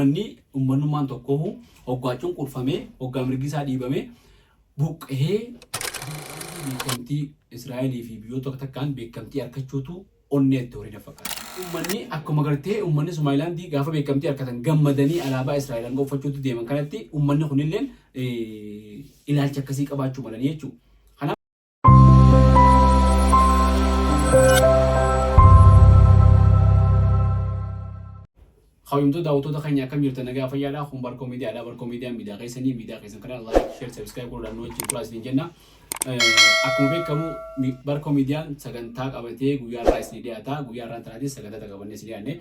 Ummanni ummannummaan tokkoohu hoggaa cunqurfamee, hoggaa mirgi isaa dhiibame buqqahee beekamtii Israa'elii fi biyyoota tokko takkaan beekamtii arkachuutu onneetti horii na fakkaata. Ummanni akkuma gartee ummanni Somaalilaandii gaafa beekamtii arkatan gammadanii alaabaa Israa'el hanga uffachuutti deeman kanatti ummanni kunilleen ilaalcha akkasii qabaachuu malanii jechuudha. Kanaaf Kabajamtoota daawwattoota keenya, akkam jirtan? Nagaa fayyaadha? Kun Barkoo Miidiyaadha. Barkoo Miidiyaan miidiyaa keessanii, miidiyaa keessan kana like, share, subscribe godhuudhaan nu wajjin turaa isiniin jenna. Akkuma beekamu Barkoo Miidiyaan sagantaa qabatee guyyaa irraa isinii dhiyaata. Guyyaa irraan tanaatis sagantaa qabannee isinii dhiyaanne.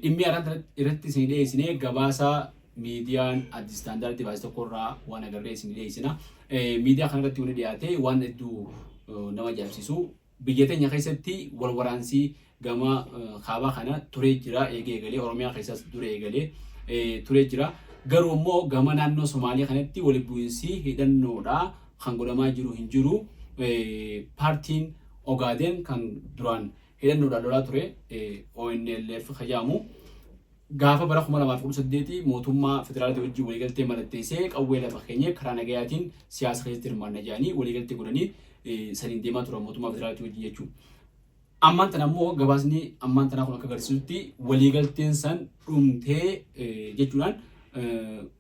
Dhimmi har'aan irratti isinii dhiyeessine gabaasa miidiyaan Addis Standard baase tokko irraa waan agarree isinii dhiyeessina. Miidiyaa kanarratti wanni dhiyaate waan hedduu nama ajaa'ibsiisu. Biyya teenya keessatti wal waraansi gama kaabaa kana turee jira, eegee eegalee Oromiyaa keessas dura eegalee turee jira. Garuu immoo gama naannoo Somaalee kanatti walitti bu'iinsi hidhannoodha kan godhamaa jiru hin jiru. Paartiin Ogaadeen kan duraan hidhannoodhaan lolaa ture, ONLF kan jedhamu, gaafa bara 2018 mootummaa federaalaatii wajjin waliigaltee mallatteessee, qawwee lafa keenyee karaa nagayaatiin siyaasa keessatti hirmaanna jedhanii waliigaltee godhanii saniin deemaa turan mootummaa federaalaatii wajjin jechuudha. Ammaan tana immoo gabaasni ammaan tanaa kun akka agarsiisutti waliigalteen san dhumtee jechuudhaan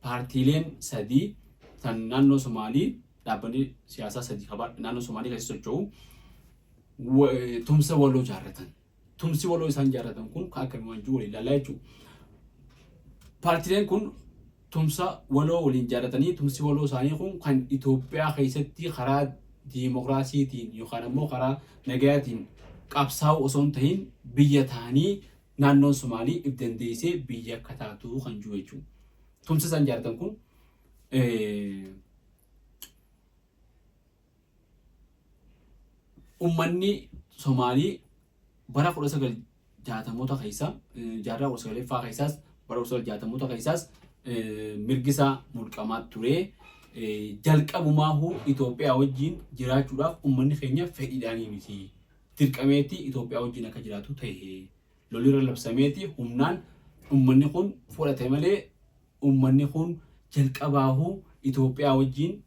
paartiileen sadii kan naannoo Somaalii, dhaabbanni siyaasaa sadii naannoo Somaalii keessa socho'u tumsa waloo jaarratan. Tumsi waloo isaan jaarratan kun kan akkamii waan jiru waliin ilaallaa jechuudha. Paartiileen kun tumsa waloo waliin jaarratanii, tumsi waloo isaanii kun kan Itoophiyaa keessatti karaa diimokiraasiitiin yookaan ammoo karaa nagayaatiin qabsaa'uu osoo hin tahin biyya ta'anii naannoon Somaalii if dandeessee biyya akka taatu kan jiru jechuudha. Tumsi isaan jaarratan kun ummanni Somaalii bara 1960moota keessa, jaarraa 19ffaa keessaas, bara 1960moota keessaas mirgi isaa mulqamaa ture. Jalqabumaahuu Itoophiyaa wajjin jiraachuudhaaf ummanni keenya fedhiidhaanii miti. Dirqameetti Itoophiyaa wajjin akka jiraatu ta'e. Lolli irra labsameeti humnaan ummanni kun fudhate malee ummanni kun jalqabaahuu Itoophiyaa wajjin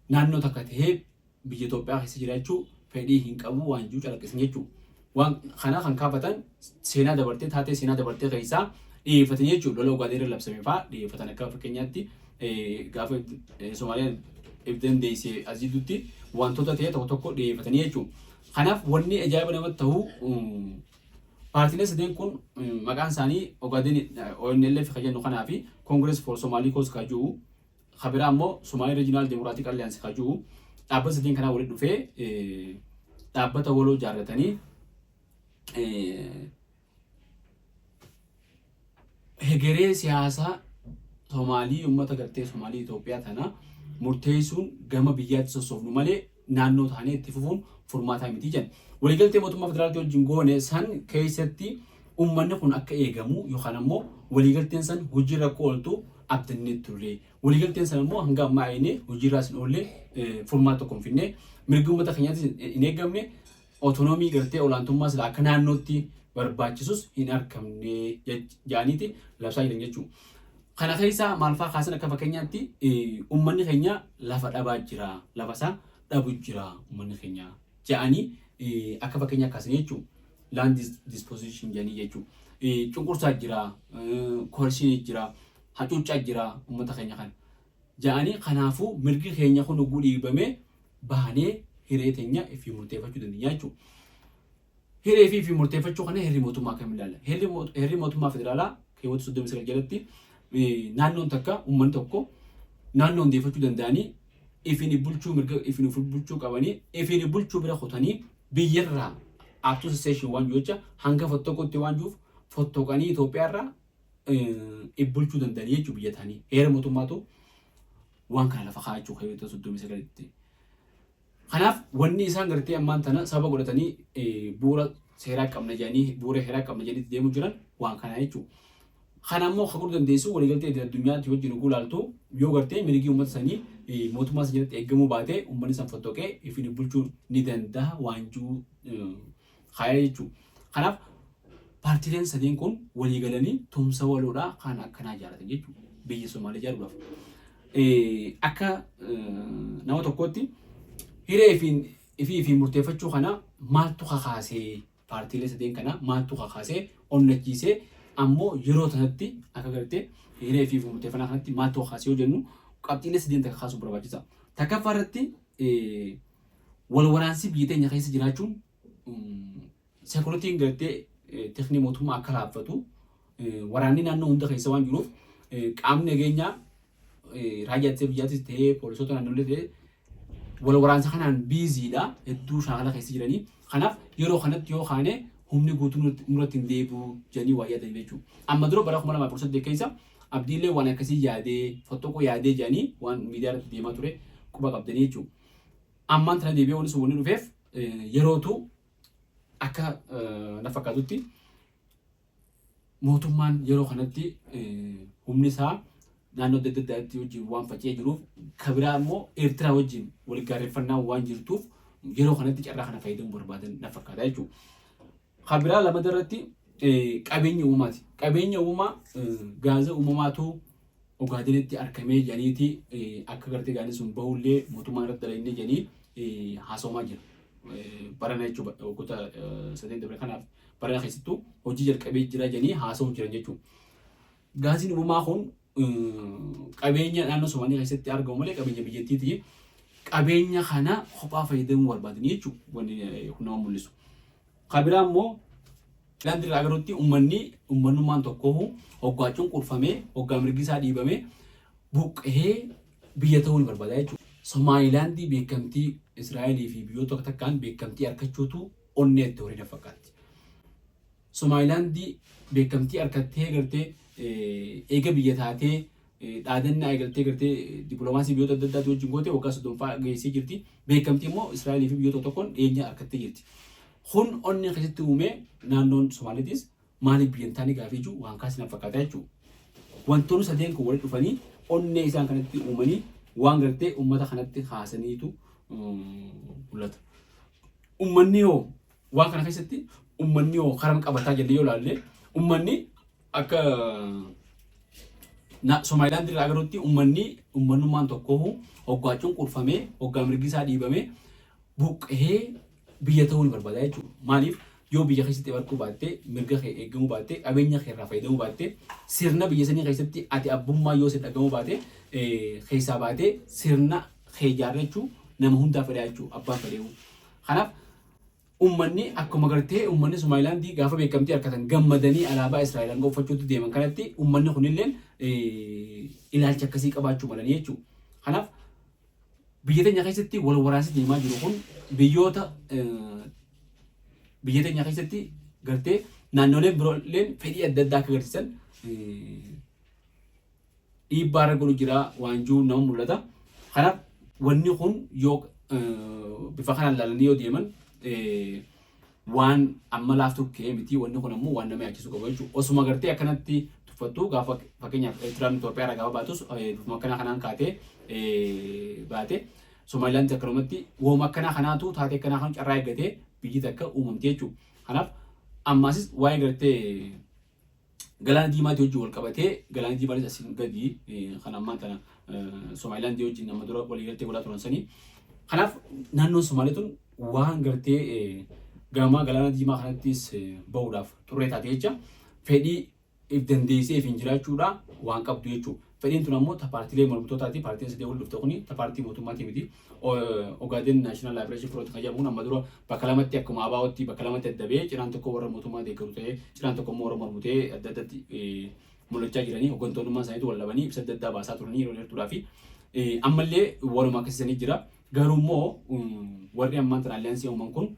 naannoo takka tahee biyya Itoophiyaa keessa jiraachuu fedhii hin qabu waan jiru calaqqisan jechuudha. Waan kana kan kaafatan seenaa dabartee, taatee seenaa dabartee keessaa dhiyeeffatanii jechuudha. Lola Ogaadeen irra labsame fa'aa dhiyeeffatan akka fakkeenyaatti, gaafa Somaaliyaan if dandeesse as jidduutti wantoota ta'e tokko tokko dhiyeeffatanii jechuudha. Kanaaf wanni ajaa'iba namatti ta'u, paartiileen sadeen kun maqaan isaanii Ogaadeen ONLF kan jennu kanaa fi Congress for Somali Cause kan jiru, kan biraa immoo Somali Regional Democratic Alliance kan jiru, dhaabbata sadeen kanaa walitti dhufee dhaabbata waloo jaarratanii hegeree siyaasaa Somaalii, uummata gartee Somaalii Itoophiyaa tana murteessuun gama biyyaatti sossoofnu malee naannoo taanee itti fufuun furmaataa miti jedhan. Waliigaltee mootummaa federaaltii wajjin goone san keessatti uummanni kun akka eegamu yookaan ammoo waliigalteen san hojiirra akka ooltu abdannee turre. Waliigalteen san ammoo hanga ammaa eenyee hojiirraas hin oolle, furmaata tokko hin finne, mirgi uummata keenyaatis hin eegamne, otonomii gartee olaantummaa sila akka naannootti barbaachisus hin argamne jedhaniiti labsaa jiran jechuudha. Kana keessaa maal fa'aa kaasan? Akka fakkeenyaatti uummanni keenya lafa dhabaa jira, lafa isaa dhabu jira uummanni keenya jedhanii akka fakkeenyaa kaasan jechuudha. Land disposition jedhanii jechuudha. Cunqursaa jira, coercion jira, hacuuccaa jira uummata keenya kana jedhanii, kanaafuu mirgi keenya kun oguu dhiibamee baanee hiree teenya ifii murteeffachuu dandeenya jechuudha. Hiree fi ifii murteeffachuu kana heerri mootummaa akkamiin ilaalla? Heerri mootummaa federaalaa keewwata 39 jalatti naannoon takka, uummanni tokko naannoo hundeeffachuu danda'anii ifiin bulchuu, mirga ifiin of bulchuu qabanii, ifiin bulchuu bira kutanii biyyarraa up to secession waan jiru jecha, hanga fottoquutti waan jiruuf fottoqanii Itoophiyaarraa if bulchuu danda'anii jechuudha biyya ta'anii. Heera mootummaatu waan kana lafa kaa'achuu keewwata 39tti. Kanaaf wanni isaan gartee ammaan tana sababa godhatanii bu'uura seeraa qabna jedhanii, bu'uura heeraa qabna jedhanii itti deemuu jiran waan kanaa jechuudha. Kana immoo akka godhuu dandeessu waliigaltee idil addunyaatti wajjin oguu ilaaltu, yoo gartee mirgi uummata sanii mootummaa san jalatti eegamuu baate uummanni san fottoqee ifiin bulchuu ni danda'a waan jiru kaayee jechuudha. Kanaaf Paartiileen sadeen kun walii galanii tumsa waloodhaa kan akkanaa ijaarratan jechuudha. Biyya Somaalee ijaaruudhaaf. Akka nama tokkootti hiree ifii fi murteeffachuu kana maaltu kakaasee, paartiilee sadeen kana maaltu kakaasee onnachiisee, ammoo yeroo tanatti akka gartee hiree ifii fi murteeffannaa kanatti maaltu kakaasee yoo jennu, qabxiilee sadeen takka kaasuun barbaachisa. Takkaffaa irratti, wal waraansi biyya teenya keessa jiraachuun security-n gartee tikni mootummaa akka laaffatu, waraanni naannoo hunda keessa waan jiruuf, qaamni nageenyaa raayyaa ittisa biyyaatis ta'ee poolisoota naannolee ta'ee wal waraansa kanaan busy-dha, hedduu shaakala keessa jiranii. Kanaaf yeroo kanatti yoo kaane humni guutuu nurratti hin deebi'u jedhanii waa yaadanii jechuudha. Amma dura bara 2018 keessa Abdiillee waan akkasii yaadee fottoquu yaadee jedhanii waan miidiyaa irratti deemaa ture quba qabdanii jechuudha. Ammaan tana deebi'ee wanni sun wanni dhufeef yerootu akka na fakkaatutti mootummaan yeroo kanatti humni isaa naannoo adda addaatti wajjin waan faca'ee jiruuf, kabiraa immoo Eertiraa wajjin wal gaarreeffannaa waan jirtuuf, yeroo kanatti carraa kana fayyadamuu barbaadan na fakkaata jechuudha. Kabiraa lamada irratti qabeenya uumamaati. Qabeenya uumamaa, gaaza uumamaatu Ogaadenitti argamee jedhaniiti akka gartee gaazni sun bahullee mootummaan irratti dalagnee jedhanii haasawamaa jira. Barana jechuudha, waggoota sadeen dabre kanaaf barana keessattuu hojii jalqabee jira jedhanii haasawuu jiran jechuudha. Gaaziin uumamaa kun qabeenya naannoo Somaalii keessatti argamu malee qabeenya biyyattiiti. Qabeenya kana kophaa fayyadamuu barbaadanii jechuudha wanni kun nama mul'isu. Kan biraa immoo Laandi irraa agarutti uummanni uummanummaan tokko hoggaa cunqurfamee, hoggaa mirgi isaa dhiibamee buqqa'ee biyya ta'uu ni barbaada jechuudha. Somaalilaandii beekamtii Israa'elii fi biyyoota takkaan beekamtii argachuutu onnee itti horii fakkaatti. Somaalilaandii beekamtii argattee gartee eega biyya taatee dhaadannaa eegaltee gartee dippiloomaasii biyyoota adda addaatti wajjin goote waggaa 30ffaa geessee jirti. Beekamtii immoo Israa'elii fi biyyoota tokkoon dhiyeenya argattee jirti. Kun onnee keessatti uumee naannoon Somaaliitis maaliif biyya hin taane gaafii jiru waan kaasina fakkaata jechuudha. Wantoonni sadeen kun walitti dhufanii onnee isaan kanatti uumanii waan gartee uummata kanatti kaasaniitu mul'ata. Uummanni hoo waan kana keessatti uummanni hoo karam qabataa jennee yoo ilaalle, uummanni akka Somaalilaand irraa agarutti uummanni uummanummaan tokko hoggaa cunqurfamee, hoggaa mirgi isaa dhiibamee buqqa'ee biyya ta'uu ni barbaada jechuudha. Maaliif, yoo biyya keessatti barkuu baatte, mirga kee eegamuu baatte, qabeenya kee irraa fayyadamuu baatte, sirna biyya sanii keessatti ati abbummaa yoo si dhagahamuu baate, keessaa baatee sirna kee ijaarrachuu nama hundaa fedhaa jechuudha, abbaan fedheewu. Kanaaf uummanni akkuma gartee uummanni Somaalilaandii gaafa beekamtii argatan gammadanii alaabaa Israa'el hanga uffachuutti deeman kanatti uummanni kunilleen ilaalcha akkasii qabaachuu malanii jechuudha. Kanaaf biyya teenya keessatti wal waraansi deemaa jiru kun biyyoota biyya teenya keessatti gartee naannoleen biroolleen fedhii adda addaa akka agarsiisan dhiibbaa irra godhu jira waan jiru nama mul'ata. Kanaaf wanni kun yoo bifa kanaan ilaalanii yoo deeman waan amma laaftuu ka'ee miti, wanni kun ammoo waan nama yaachisuu qabu jechuudha. Osuma gartee akkanatti tuffattuu gaafa fakkeenyaaf Eertiraan Itoophiyaa irraa gaafa baatus bifuma akkanaa kanaan kaatee baate. Somaalilaandis akkanumatti wooma akkanaa kanaatu taatee akkanaa kan carraa eeggatee biyyi takka uumamte jechuudha. Kanaaf ammaasis waa'ee gartee Galaana Diimaatii wajjin wal qabatee, Galaana Diimaanis asiin gadi kan ammaan tana Somaalilaandii wajjin amma dura waliigaltee godhaa turan sanii. Kanaaf naannoon Somaalee tun waan gartee gama Galaana Diimaa kanattis bahuudhaaf xurree taate jecha fedhii if dandeessee if hin jiraachuudha waan qabdu jechuudha. Fedhiin tun ammoo ta paartiilee mormitootaati. Paartiin sadee wal dhufte kuni ta paartii mootummaatii miti. Ogaden National Liberation Front kan jedhamu kun amma dura bakka lamatti akkuma ABO'tti bakka lamatti adda ba'ee, cinaan tokko warra mootummaa deeggaru ta'ee, cinaan tokko immoo warra mormu ta'ee adda addatti mul'achaa jiranii, hooggantoonnummaan isaaniitu wal dhabanii ibsa adda addaa baasaa turanii yeroo dheertuudhaa fi ammallee waluma akkasiisanii jira. Garuu immoo warri ammaan tana alliance uuman kun,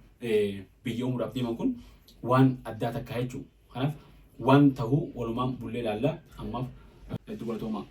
biyya uumuudhaaf deeman kun waan addaa takkaa jechuudha. Kanaaf waan ta'uu walumaan bullee ilaalla, ammaaf hedduu galatoomaa.